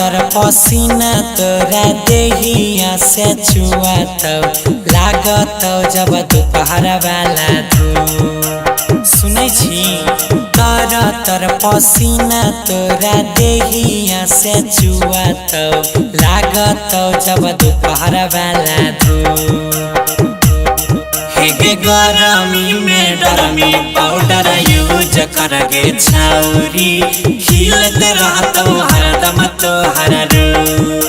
तर पसीना तोरा देहिया से छुआत लागत जब दोपहर वाला धूप। सुनै छी तर तर पसीना तोरा देहिया से छुआत लागत जब दोपहर वाला धूप। हे गरमी में डरमी पाउडर यूज करगे छौरी खिलत रहतौ हरदम तोहर रूप।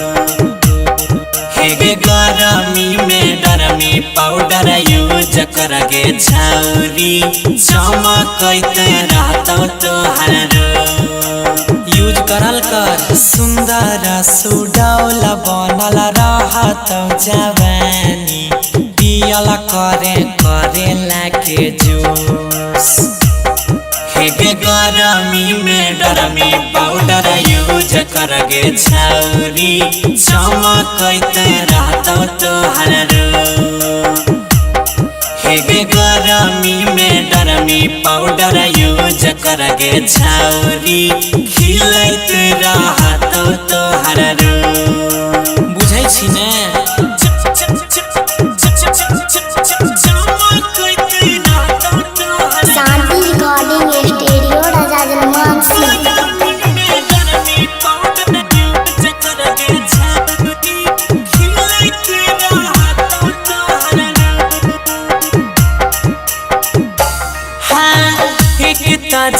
हे गरमी में डरमी पाउडर यूज करगे छौरी चमकैत रहतौ तोहर रूप। यूज करल कर सुंदर सुडौल बनल रहतौ जवानी पियल करे करेला के जूस। हे गरमी में डरमी पाउडर यूज करगे छौरी चमकैत रहतौ तोहर रूप। हे गरमी में डरमी पाउडर यूज करगे छौरी खिलैत रहतौ तोहर रूप। बुझै छी ने? शांति रिकॉर्डिंग स्टूडियो राजा जनमानसी।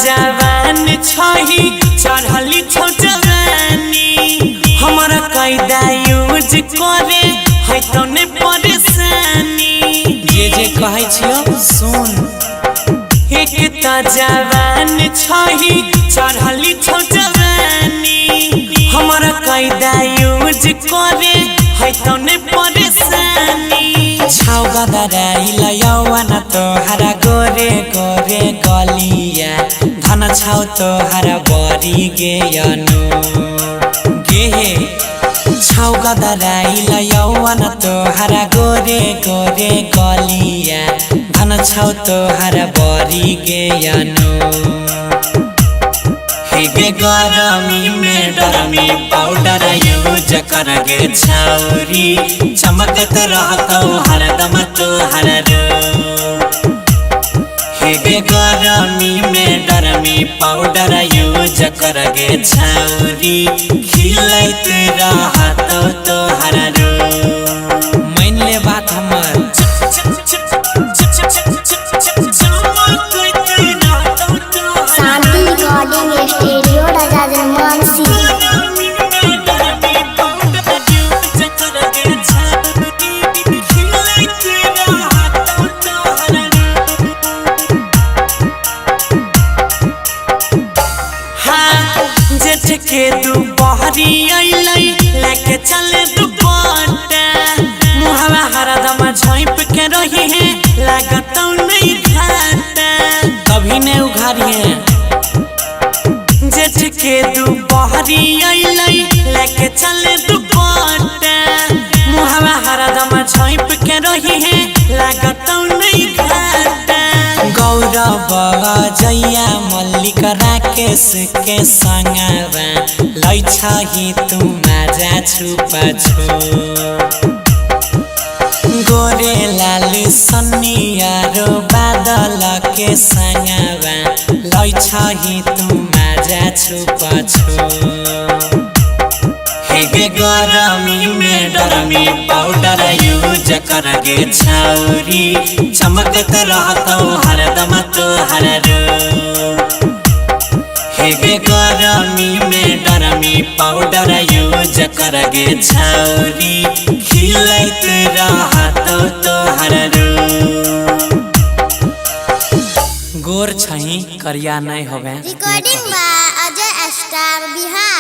जवान छही चढ़ली छौ जवानी हमरा कैदा यूज करे है तो ने परेशानी। जे जे कहै छियौ सुन। एक त जवान छही चढ़ली छौ जवानी हमरा कैदा यूज करे है तो ने परेशानी। छाउ गदराइल यौवन तोहरा गोरे गोरे गलिया धन छाउ तोहरा बरी गे अनु गेहे। छाउ गदराइल यौवन तोहरा गोरे गोरे गलिया धन छाउ तोहरा बरी गे अनु। हे गरमी में डरमी पाउडर यूज करगे छौरी चमकत रहतौ हरदम तोहर रूप। हे गरमी में डरमी पाउडर यूज करगे छौरी खिलैत रहतौ तोहर रूप। मान ले बात हमर। शांति रिकॉर्डिंग स्टूडियो राजा जनमानसी। जेठ के दुपहरी अइलै लेके चले दुपट्टा मुहवा हरदम झोंप के रही है लागत नहीं घाटा कभी ने उघारी है। जेठ के दुपहरी अइलै लेके चले दुपट्टा मुहवा हरदम झोंप के रही है लागत नहीं घाटा। गौरव जैया मल्लिक राकेश के संगवा लै छही तू माजा छुपा छु। गोरे लाल सन्निया रो बादल के संगवा लै छही तू माजा छुपा छु। हे गरमी में डरमी पाउडर यूज करगे छौरी चमकत रहतौ हरदम तोहर रूप। हे गरमी में डरमी पाउडर यूज करगे छौरी खिलैत रहतौ तोहर रूप। गोर छही करिया नहीं होबे। Recording by Ajay star Bihar.